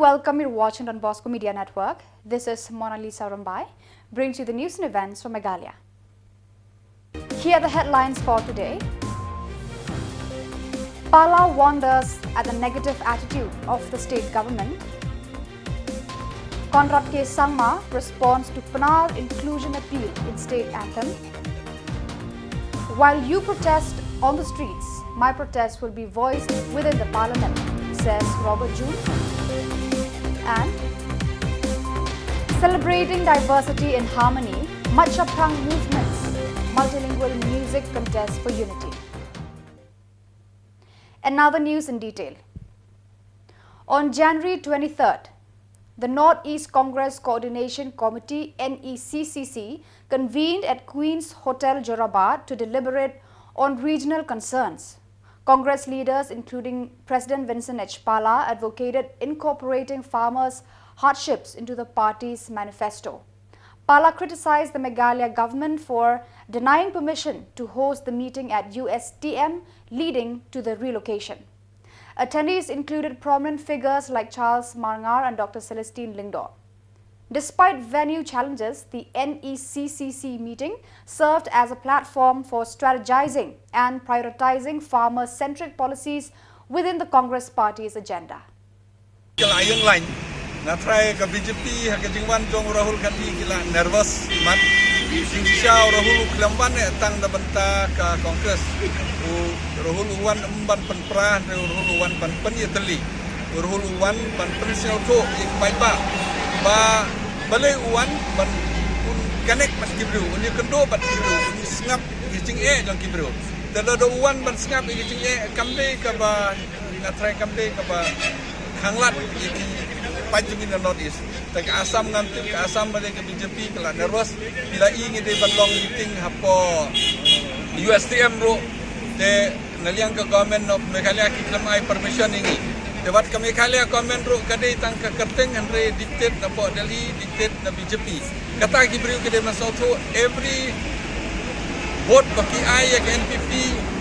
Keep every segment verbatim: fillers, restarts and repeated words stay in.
Welcome, you're watching Don Bosco Media Network. This is Mona Lisa Rumbai, brings you the news and events from Meghalaya. Here are the headlines for today. Pala wonders at the negative attitude of the state government. Conrad K Sangma responds to Pnar inclusion appeal in state anthem. While you protest on the streets, my protest will be voiced within the parliament, says Robert June. And celebrating diversity in harmony, Matchaphrang Movement's multilingual music contest for unity. And now the news in detail. On January twenty-third, the Northeast Congress Coordination Committee, NECCC, convened at Queen's Hotel Jorabat to deliberate on regional concerns. Congress leaders, including President Vincent H Pala, advocated incorporating farmers' hardships into the party's manifesto. Pala criticized the Meghalaya government for denying permission to host the meeting at U S T M, leading to the relocation. Attendees included prominent figures like Charles Marngar and Doctor Celestine Lyngdoh. Despite venue challenges, the NECCC meeting served as a platform for strategizing and prioritizing farmer-centric policies within the Congress party's agenda. Ka la ïeng line, nga trai ka BJP ha ka jingwan jong u Rahul Gandhi ki la nervous mat. Jingshisha u Rahul u khlem wan eh tang na bynta ka Congress. U Rahul u wan ym ban pynpra, hynrei u Rahul u wan ban pynïatylli. U Rahul u wan ban pynsngewthuh ïa ki paidbah ba balei u wan ban pun connect bad ki briew, un ïakynduh bad ki briew, un ïasngap ïa ki jingeh jong ki briew. Te lada u wan ban sngap ïa ki jingeh, kam dei kaba, nga trai, kam dei kaba khanglad ïa ki paid jong ngi na North East. Te ka Assam ngam tip, ka Assam ba dei ka BJP ka la nervous. Phi la i ngi dei ban long meeting hapoh USTM ruh. Te na liang ka Government of Meghalaya ki khlem ai permission ïa ngi. Te wat ka Meghalaya government ruh ka dei tang ka kyrteng, hynrei dictate napoh Delhi, dictate na BJP. Kata ki briew ki dei ban sngewthuh, every vote ba ki ai ïa ka NPP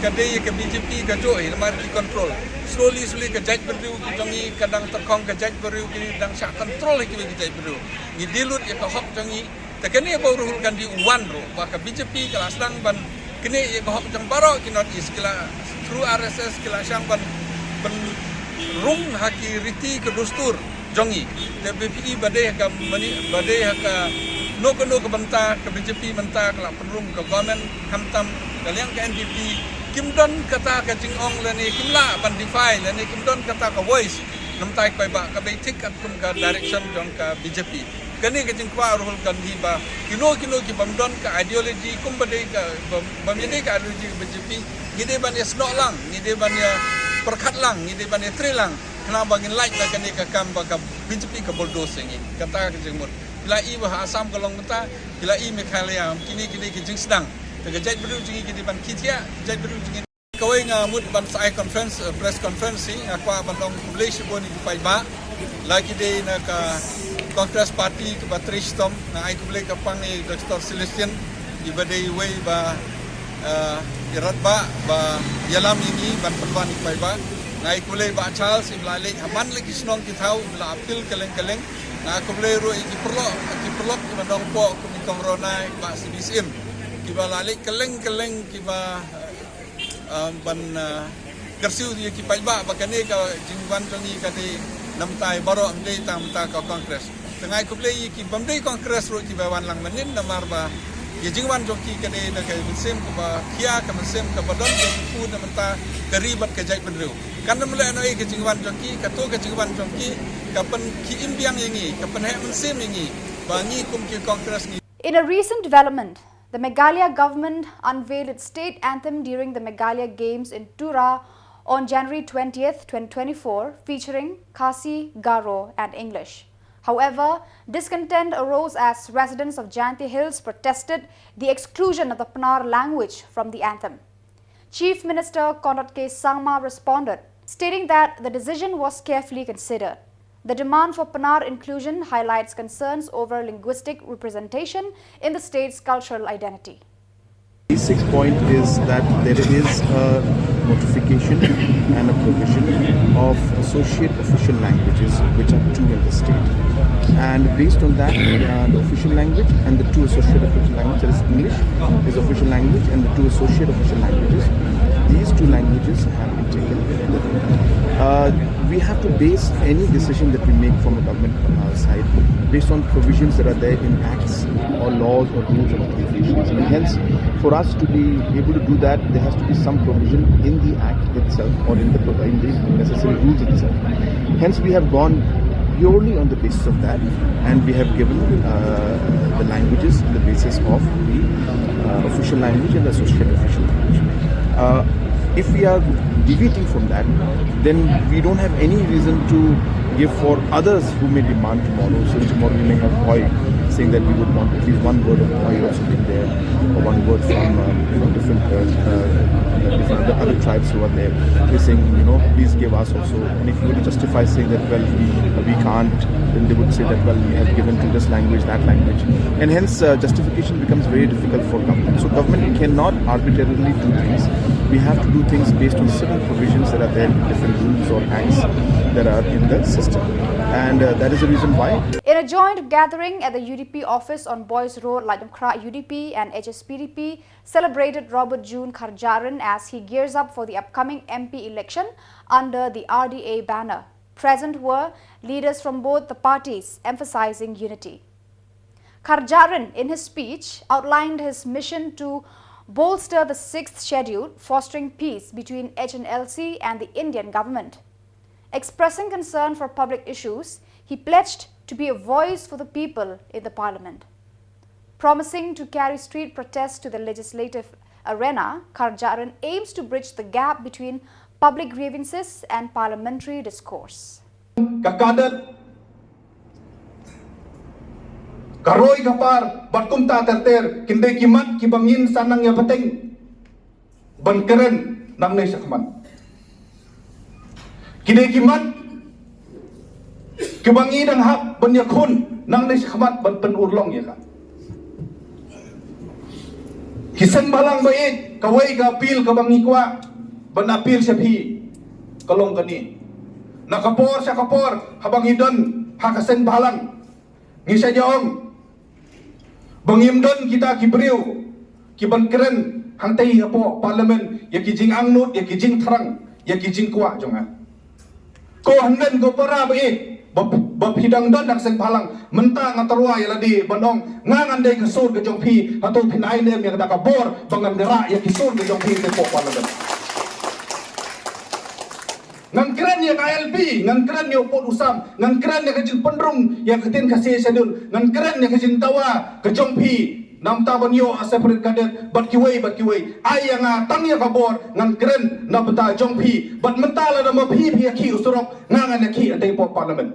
ka dei ïa ka BJP ka juh hi namar ki control. Slowly slowly ka jaitbynriew ki jong ngi ka dang tyrkhong, ka jaitbynriew ki dang shah control hi kiwei ki jaitbynriew. Ngi dilute ïa ka hok jong ngi. Te kane ba u Rahul Gandhi u wan ruh ba ka BJP ka la sdang ban knieh ïa ka hok jong baroh ki North East, ki la through RSS ki la shang ban pynrung ha ki riti ka dustur jong ngi. Te ba phi i ba dei ha ka mani, ba dei ha kano kano ka bynta ka BJP mynta ka la pynrung ka government, khamtam ka liang ka NPP kim don kata ka jingong lane kim lah ban defy lane kim don kata ka voice. Namar ki paidbah ka bei thik katkum ka direction jong ka BJP. Kane ka jingkwah u Rahul Gandhi ba kino kino ki bym don ka ideology kum ba dei ka, bym, bym ïadei ka ideology ka BJP, ngi dei ban ïasnoh lang, ngi dei ban ïapyrkhat lang, ngi dei ban ïatrei lang. Khnang ba ngin lait na kane ka kam ba ka BJP ka bulldoze ïa ngi. Kata ka jingmut. Phi la i ba ha Assam ka long mynta, phi la i Meghalaya, kine kine ki jingsdang. Te ka jaitbynriew jong ngi ki dei ban khie thiah, ka jaitbynriew jong ngi. Kawei nga mut ban sa ai conference, eh, press conference hi, nga kwah ban ong khublei shibun ïa ki paidbah. La ki dei na ka Congress Party kiba trei shitom, nga ai khublei kyrpang ïa Doctor Celestine, iba dei iwei ba, eh, ïaradbah, ba ïalam ïa ngi ban pynban ïa ki paidbah. Nga ai khublei Bah Charles, iba la leit ha man la ki shnong ki thaw, iba la appeal kylleng kylleng. Nga ai khublei ruh ïa ki paralok, ki paralok kiba nongpoh kum i Kong Ronai, Bah C B Syiem. Kiba la leit kylleng kylleng kiba, eh, um, ban, uh, kyrsiew ïa ki paidbah ba kane ka jingwan jong ngi ka dei namar ïa baroh, ym dei tang namar ka Congress. Te nga ai khublei ïa ki bym dei Congress ruh kiba wan lang mynnin namar ba ïa jingwan jong ki ka dei da ka mynsiem kaba khia, ka mynsiem kaba don ka jingpur namar ka ri bad ka jaitbynriew. Kan ym leh noh ïa ka jingwan jong ki, kato ka jingwan jong ki ka pynkhie im biang ïa ngi, ka pynheh mynsiem ïa ngi ba ngi kum ki Congress ngi. In a recent development, the Meghalaya government unveiled its state anthem during the Meghalaya Games in Tura on January twentieth, twenty twenty-four, featuring Khasi, Garo, and English. However, discontent arose as residents of Jaintia Hills protested the exclusion of the Pnar language from the anthem. Chief Minister Conrad K Sangma responded, stating that the decision was carefully considered. The demand for Pnar inclusion highlights concerns over linguistic representation in the state's cultural identity. These six Point is that there is a notification and a provision of associate official languages, which are two in the state. And based on that, uh, the official language and the two associate official languages, that is English is official language, and the two associate official languages, these two languages have been taken. Uh, we have to base any decision that we make from a government uh, side based on provisions that are there in acts or laws or rules of organizations. And hence, for us to be able to do that, there has to be some provision in the act itself or in the, in the necessary rules itself. Hence, we have gone purely on the basis of that, and we have given uh, the languages on the basis of the uh, official language and the associate official language. Uh, if we are deviating from that, then we don't have any reason to give for others who may demand tomorrow. So tomorrow we may have Bhoi saying that we would want at least one word of Bhoi also being there, or one word from um, you know, different, uh, uh, different other, other tribes who are there. We're saying, you know, please give us also. And if you were to justify saying that, well, we, we can't, then they would say that, well, we have given to this language, that language. And hence, uh, justification becomes very difficult for government. So government cannot arbitrarily do things. We have to do things based on certain provisions that are there in different rules or acts that are in the system. And uh, that is the reason why. In a joint gathering at the U D P office on Boys Road, Laitumkhrah, U D P and H S P D P celebrated Robert June Kharjahrin as he gears up for the upcoming M P election under the R D A banner. Present were leaders from both the parties, emphasizing unity. Kharjahrin, in his speech, outlined his mission to bolster the Sixth Schedule, fostering peace between H N L C and the Indian government. Expressing concern for public issues, he pledged to be a voice for the people in the parliament. Promising to carry street protests to the legislative arena, Kharjahrin aims to bridge the gap between public grievances and parliamentary discourse. Ka kadat, ka roi ka par, bad kumta ter ter, kin dei ki mat kiba ngin sa nang ïa pateng ban kren nangne shakhmat. Ki dei ki mat kiba ngi dang hap ban ïakhun nangne shakhmat ban pynurlong ïa ka. Ki seng bhalang ba ïeit, kawei ka appeal kaba ngi kwah ban appeal sha phi ka long kane. Na ka por sha ka por haba ngi don ha ka seng bhalang, ngi sa ïa ong ba ngim don kita ki briew kiban kren hangtei hapoh parliament ïa ki jingangnud, ïa ki jingthrang, ïa ki jingkwah jong nga. Ko hynmen ko para ba ïeit, ba, ba phi dang don ha ka seng bhalang, mynta nga tyrwa ïa lade ban ong, nga ngan dei ka sur ka jong phi, hato phin ai lem ïa kata ka bor ba ngan rah ïa ki sur ka jong phi hapoh parliament. Ngan kren ïa ka I L P, ngan kren ïa u pud u sam, ngan kren ïa ka jingpynrung ïa ka ktien Khasi Schedule, ngan kren ïa ka jingdawa ka jong phi na bynta ban ïoh a separate cadet bad kiwei bad kiwei. Ai ïa nga tang ïa ka bor ngan kren na bynta jong phi, bad mynta lada ma phi phi ïakhih u surok, nga ngan ïakhih hangtei hapoh parliament.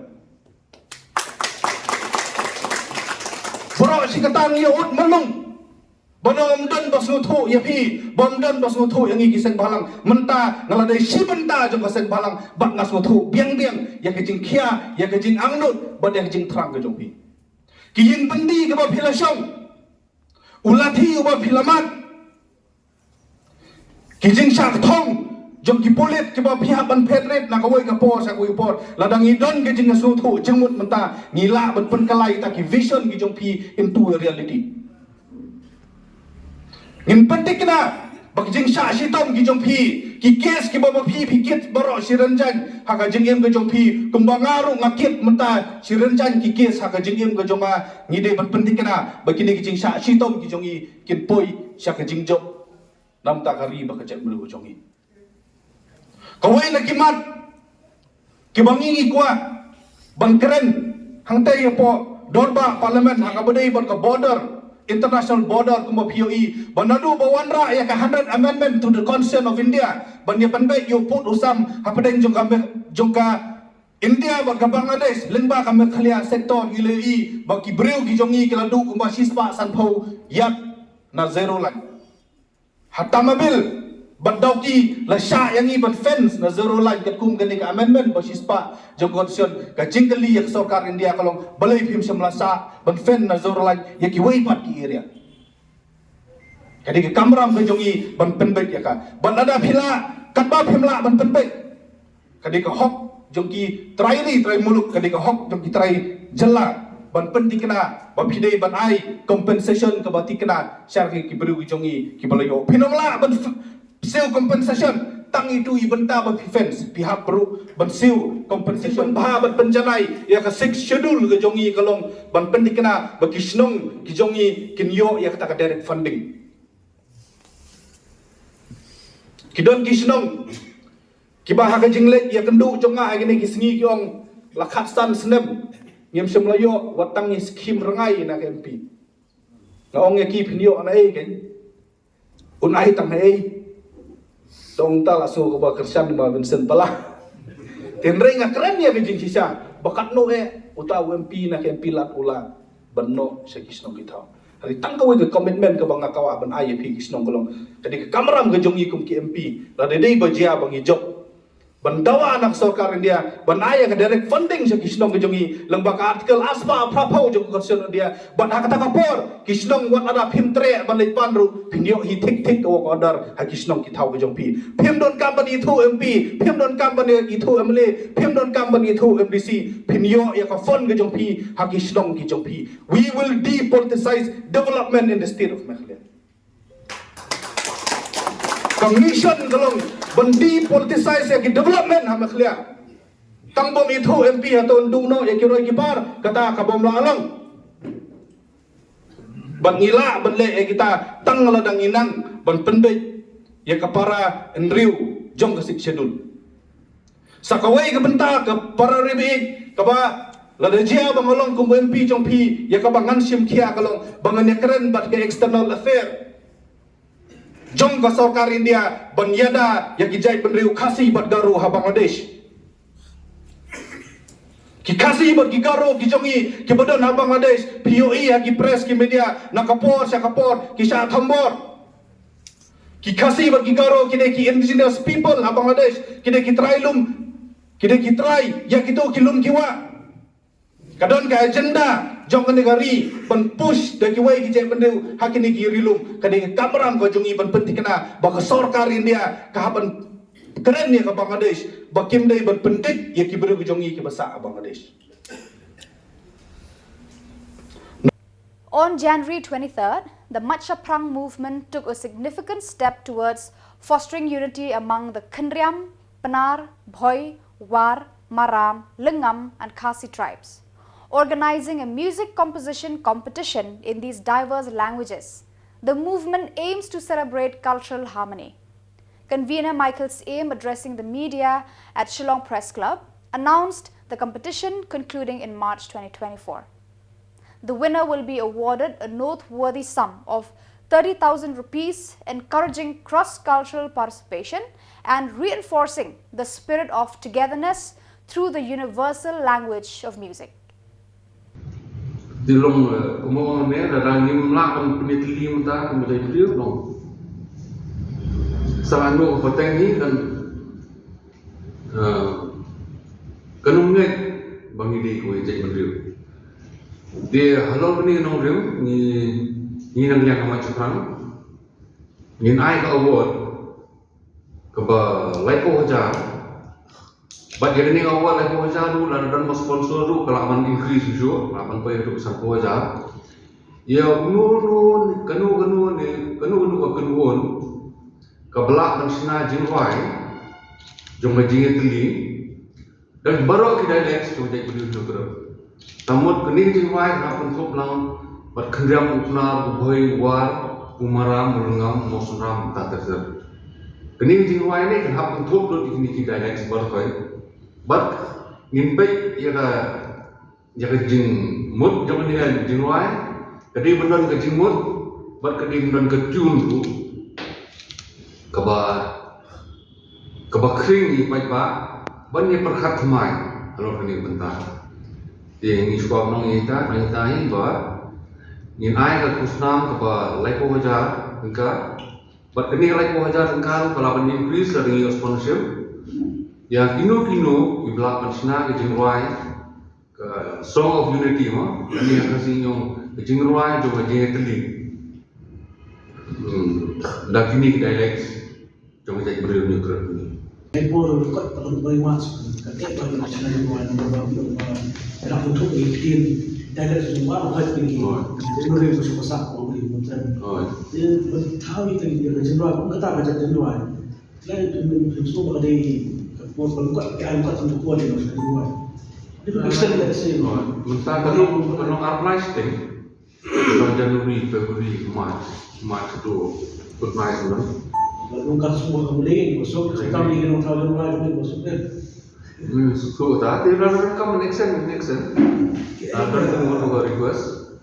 Baroh shi katta ngi ïa ud malu. Ba ym don ba sngewthuh ïa phi, ba ym don ba sngewthuh ïa ngi ki seng bhalang. Mynta nga la dei shi bynta jong ka seng bhalang bad nga sngewthuh biang biang ïa ka jingkhia, ïa ka jingangnud bad ïa ka jingthrang ka jong phi. Ki ïing byndi kiba phi la shong, u lathi uba phi la mad, ki jingshah kthong jong ki pulit kiba phi hap ban phet rit na kawei ka por sha kawei ka por. Lada ngi don ka jingsngewthuh jingmut mynta, ngi lah ban pynkylla ïa kita ki vision ki jong phi into a reality. Ngin pynthikna ba ki jingshah shitom ki jong phi, ki case kiba ma phi phi kit baroh shi rynjang ha ka jingim ka jong phi, kumba nga ruh nga kit mynta shi rynjang ki case ha ka jingim ka jong nga. Ngi dei ban pynthikna ba kine ki jingshah shitom ki jong ngi kin poi sha ka jingjop na bynta ka ri bad ka jaitbynriew ka jong ngi. Kawei na ki mat kiba ngi ngi kwah ban kren hangtei hapoh dorbar parliament ha kaba dei bad ka border, international border, kumba phi ïohi ba naduh ba wanrah ïa ka hundred amendment to the Constitution of India ban ïa pynbeit ïa u pud u sam hapdeng jong ka Me-, jong ka India bad ka Bangladesh lyngba ka Meghalaya sector, ngi la ïohi ba ki briew ki jong ngi ki la duh kumba shispah sanphew yard na zero line. Ha Tamabil bad Dawki la shah ïa ngi ban fence na zero line katkum kane ka amendment ba shispah jong ka Constitution. Ka jingkylli ïa ka sorkar India ka long, balei phim shym la shah ban fence na zero line ïa kiwei pat ki area? Ka dei ka kamram ka jong ngi ban pynbeit ïa ka. Ban lada phi lah, katba phim lah ban pynbeit, ka dei ka hok jong ki trai ri trai muluk, ka dei ka hok jong ki trai jylla ban pynthikna ba phi dei ban ai compensation kaba thikna sha ki briew ki jong ngi kiba la ïoh. Phin ym lah ban f- siew compensation tang itu i bynta ba phi fence, phi hap ruh ban siew compensation bha ban pynjanai ïa ka Sixth Schedule ka jong ngi ka long ban pynthikna ba ki shnong ki jong ngi kin ïoh ïa kata ka direct funding. Ki don ki shnong kiba ha ka jingleit ïakynduh jong nga ha kine ki sngi ki ong la khatsan snem ngim shym la ïoh wat tang ïa skim rngai na ka M P. Nga ong ïa ki phin ïoh na ei kein. Un ai tang na ei. Tang ta la sngew kaba kyrshan ma Vincent Pala. Tynrai nga kren ïa ka jingshisha ba katno eh uta u M P na ka M P lad u la ban noh sha ki shnong ki thaw. Hynrei tang kawei ka commitment kaba nga kwah ban ai ïa phi ki shnong ka long, ka dei ka kamram ka jong ngi kum ki M P, lada dei ba jia ba ngi jop, ban dawa na ka sorkar India ban ai ïa ka direct funding sha ki shnong ka jong ngi lyngba ka Article arspah phra phew jong ka Constitution India. Bad ha kata ka por ki shnong wat lada phim treh ban leit pan ruh phin ïoh hi thik thik ka work order ha ki shnong ki thaw ka jong phi. Phim donkam ban ithuh M P, phim donkam ban ithuh M L A, phim donkam ban ithuh M D C, phin ïoh ïa ka fund ka jong phi ha ki shnong ki jong phi. We will depoliticize development in the state of Meghalaya. Ka mission ka long ban depoliticize ïa ki development ha Meghalaya. Tang bym ithuh M P hato un duh noh ïa ki roi ki par, kata ka bym lah long. Bad ngi lah ban leh ïa kita tang lada ngi nang ban pynbeit ïa ka para hynriew jong ka Sixth Schedule. Sa kawei ka bynta ka para ri baieit kaba lada jia ba nga long kum M P jong phi, ïa kaba ngan shim khia ka long ba ngan ïakren bad ka external affair jong ka sorkar India ban ïada ïa ki jaitbynriew Khasi bad Garo ha Bangladesh. Ki Khasi bad ki Garo ki jong ngi kiba don ha Bangladesh, phi ïohi ha ki press ki media na ka por sha ka por ki shah thombor. Ki Khasi bad ki Garo ki dei ki indigenous people ha Bangladesh, ki dei ki trai lum, ki dei ki trai ïa kito ki lum ki wah. Ka don ka agenda jong kane ka ri ban push da kiwei ki jaitbynriew ha kine ki ri lum. Ka dei ka kamram ka jong ngi ban pynthikna ba ka sorkar India ka hap ban kren ïa ka Bangladesh ba kim dei ban pyndik ïa ki briew ka jong ngi kiba sah ha Bangladesh. On January twenty-third, the Machhaprang movement took a significant step towards fostering unity among the Khynriam, Pnar, Bhoi, War, Maram, Lyngngam, and Khasi tribes. Organizing a music composition competition in these diverse languages, the movement aims to celebrate cultural harmony. Convener Michael Syiem, addressing the media at Shillong Press Club, announced the competition concluding in March twenty twenty-four. The winner will be awarded a noteworthy sum of thirty thousand rupees, encouraging cross cultural participation and reinforcing the spirit of togetherness through the universal language of music. Te long kumba ong ne lada ngim lah ban pynïatylli mynta kumba dei briew long. Sa la noh ka pateng hi kan kan ym ngeit ba ngi dei kawei jaitbynriew. Te halor kane ka nongrim ngi ngi nang liang ha Machhaprang ngin ai ka award kaba laiphew hajar. Bad ïa kane ka award laiphew hajar ruh lada don ba sponsor ruh ka lah ban increase shuh shuh, lah ban poi haduh sanphew hajar. Ïa uno uno kano kano ne kano kano ka kynhun kaba lah ban shna jingrwai jong ka jingïatylli da baroh ki dialects jong ka jaitbynriew Hynñiewtrep. Te mut kane ka jingrwai kan hap kynthup lang bad Khynriam, u Pnar, u Bhoi, u War, u Maram, u Lyngngam, u Mawsynram, ta ter ter. Kane ka jingrwai ne kan hap kynthup lut ïa kine ki dialects baroh. Bad ngin peit ïa ka ïa ka jingmut jong kane ka jingrwai, ka dei ban don ka jingmut bad ka dei ban don ka tune ruh kaba kaba khring ïa paidbah ban ïa pyrkhat thymmai halor kane ka bynta. Te ngi shu kwah ban ong ïa ita, ong ïa ita hi ba ngin ai ka khusnam kaba laiphew hajar tyngka. Bad kane ka laiphew hajar tyngka ruh ka lah ban increase lada ngi ïoh sponsorship. Ïa kino kino kiba lah ban shna ka jingrwai ka Song of Unity mo, kane ka Khasi ngi ong ka jingrwai jong ka jingïatylli. Hmm. Da kine ki dialects jong ka jaitbynriew Hynñiewtrep. Ai por ruh kot ta ruh bai mat. Ka te ba na chana ni wan ba ba ba. Era ko thuk ni ktien. Dialect jong ba ba kot ni. Oi. Jong ni ba shu pasak ko ni mutran. Oi. Dia ba thaw ni ka ni ka jendwa ko kata ka jendwa. Lai tu ni tu so ba dei ka por ba kot ka kot tu ko ni jendwa. Ni ba extend la se. Oi. Mynta ka long ka long urbanized thing. Dalam January, February, March, March tu put mai tu. Lalu kat semua kamu lagi masuk, kita ni kena tahu yang lain ni masuk kan. Hmm, so that they run come next time, next time. Uh, don't want to request.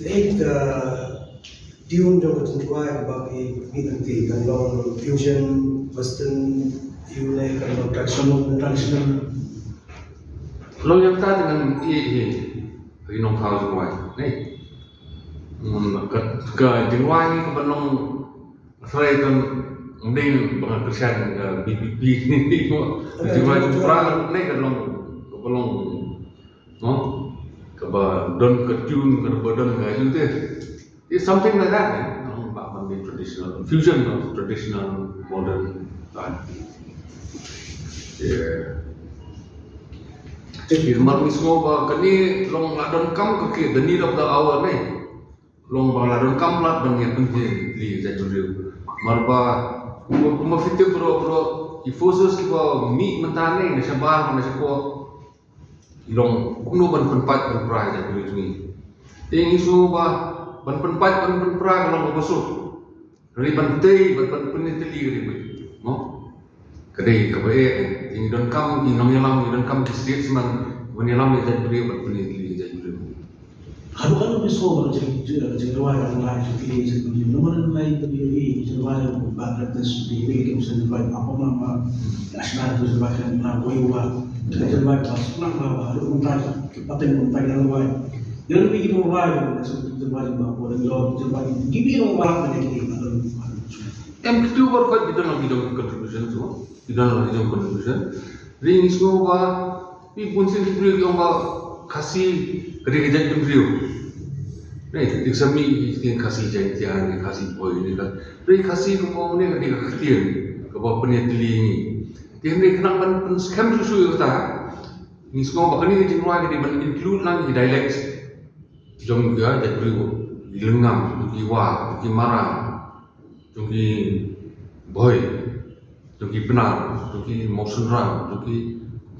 Eight uh, tune jong ka jingkwai ba ki mi nanti kan long fusion, western, you know, kan long traditional, traditional. Long yang ta dengan i i i nong kau jingkwai. Ni. Hmm, ka, ka jingwai ni ka ban long srai kan mending bang Christian, eh, B P P ni mo. Jingwai jingpra ni ka long, ka ban long, no? Ka ba don ka tune, ka ba don ka ju te. It's something like that, eh? Long ba ban di traditional, fusion of traditional, modern, and, yeah. Ki mar ni sngo ba kani long la don kam ka ki the need of the hour ni. Long ba la don kam lad ban ïa pynhiar ïa ki jaitbynriew. Mar ba kumba, kumba fit te bro, bro, ki forces kiba mih mynta ne, na shabar, na shakor. Long kumno ban pynpait pynpra ïa ki jaitbynriew jong ngi. Te ngi sngew ba ban pynpait ban pynpra ka long kaba suk. Ri ban tei ban, ban pynïatylli ka ri bad. Mo? Ka dei kaba eh, ngi donkam, ngi nongïalam, ngi donkam ki statesman ban ïalam ïa ka jaitbynriew ban pynïatylli ka jaitbynriew. Haduh katno phi sngew ba ka jing, jing, ka jingrwai ka long lai jong phi ka jaitbynriew? Namar ngi lai ka jingrwai ba ka dei ka jingrwai ba ka shna ka jingrwai ba ka shna ka jingrwai ba ka shna ka jingrwai ba ka shna ka jingrwai ba ka shna ka jingrwai. Ïa ngi ki nongrwai, ki nongrwai, ki nongrwai, ki nongrwai. Em, kitu baroh ki don, ki don contribution tu, ki don, ki don contribution. Ri ngi sngew ba, i bun sien ki briew ki ong ba Khasi ka dei ka jaitbynriew. Ni, dik sami ki Khasi Jaiñtia, ni Khasi Bhoi, ni ka. Ri Khasi ka ong ni ka dei ka ktien kaba pynïatylli ngi. Te hynrei khnang ban pynskhem shuh shuh ïa kata. Ngi sngew ba kane ka jingrwai ka dei ban include lang ki dialects jong ki, ah, jaitbynriew, ki Lyngngam, jong ki Wa, jong ki Mara, jong ki Bhoi, jong ki Pnar, jong ki Mawsynram, jong ki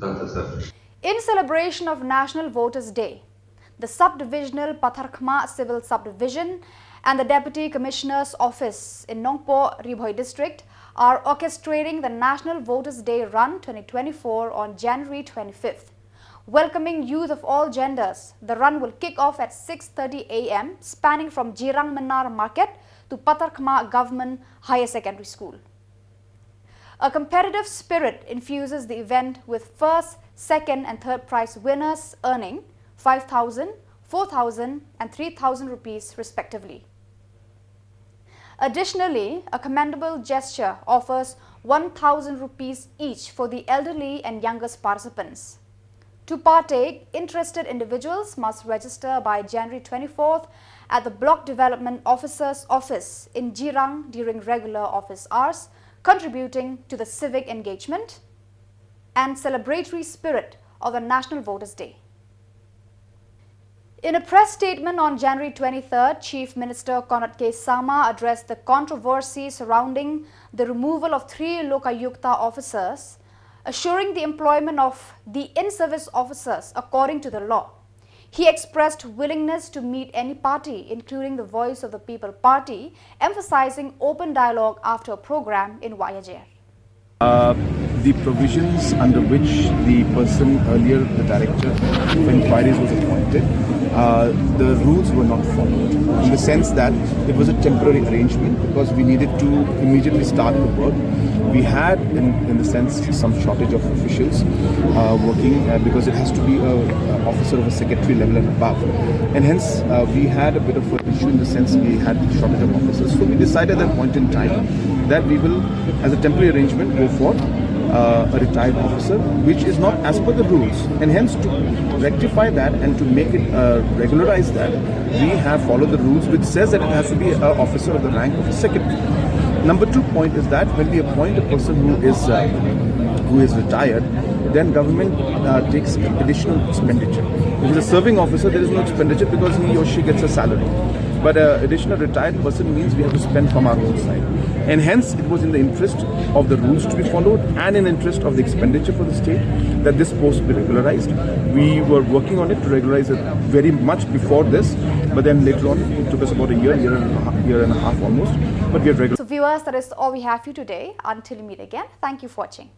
ta ta ta. In celebration of National Voters' Day, the Sub-Divisional Patharkhmah Civil Subdivision and the Deputy Commissioner's Office in Nongpoh, Ri Bhoi District, are orchestrating the National Voters' Day Run twenty twenty-four on January twenty-fifth. Welcoming youth of all genders, the run will kick off at six thirty a m, spanning from Jirang Mnar Market to Patharkhmah Government Higher Secondary School. A competitive spirit infuses the event, with first, second, and third prize winners earning five thousand, four thousand, and three thousand rupees respectively. Additionally, a commendable gesture offers one thousand rupees each for the elderly and youngest participants. To partake, interested individuals must register by January twenty-fourth at the Block Development Officer's office in Jirang during regular office hours, contributing to the civic engagement and celebratory spirit of the National Voters' Day. In a press statement on January twenty-third, Chief Minister Conrad K Sangma addressed the controversy surrounding the removal of three Lokayukta officers, assuring the employment of the in-service officers according to the law. He expressed willingness to meet any party, including the Voice of the People Party, emphasizing open dialogue after a program in Wahiajer. Uh, the provisions under which the person earlier, the director of inquiries, was appointed, uh, the rules were not followed, in the sense that it was a temporary arrangement because we needed to immediately start the work. We had, in, in the sense, some shortage of officials, uh, working, uh, because it has to be a, a officer of a secretary level and above. And hence, uh, we had a bit of an issue in the sense we had shortage of officers. So we decided at that point in time that we will, as a temporary arrangement, go for uh, a retired officer, which is not as per the rules. And hence, to rectify that and to make it uh, regularize that, we have followed the rules, which says that it has to be an officer of the rank of a second. Number two point is that when we appoint a person who is uh, who is retired, then government uh, takes additional expenditure. If he's a serving officer, there is no expenditure because he or she gets a salary. But an additional retired person means we have to spend from our own side. And hence, it was in the interest of the rules to be followed and in interest of the expenditure for the state that this post be regularized. We were working on it to regularize it very much before this, but then later on, it took us about a year, year and a half, year and a half almost. But we have regularized. So, viewers, that is all we have for you today. Until we meet again, thank you for watching.